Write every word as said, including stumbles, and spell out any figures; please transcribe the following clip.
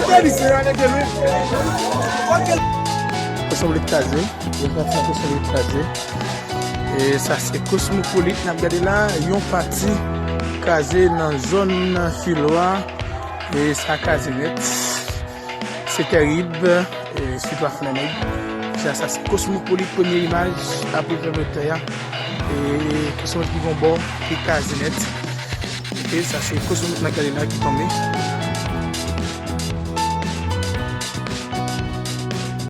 Ateri, se yo, ateri, wi. Kosmopolit kraze. Yon pati nan Kosmopolit kraze. E sa se Kosmopolit n ap gade la. Yon pati kraze nan zòn Filwa. E sa kraze nèt. Se tèrib. E sitou a Flanèg. Sa, sa se Kosmopolit, premye imaj apre tranblemanntè a. E Kosmopolit ki gon bò ki kraze nèt. Ok, sa se Kosmopolit n ap gade la ki tonbe.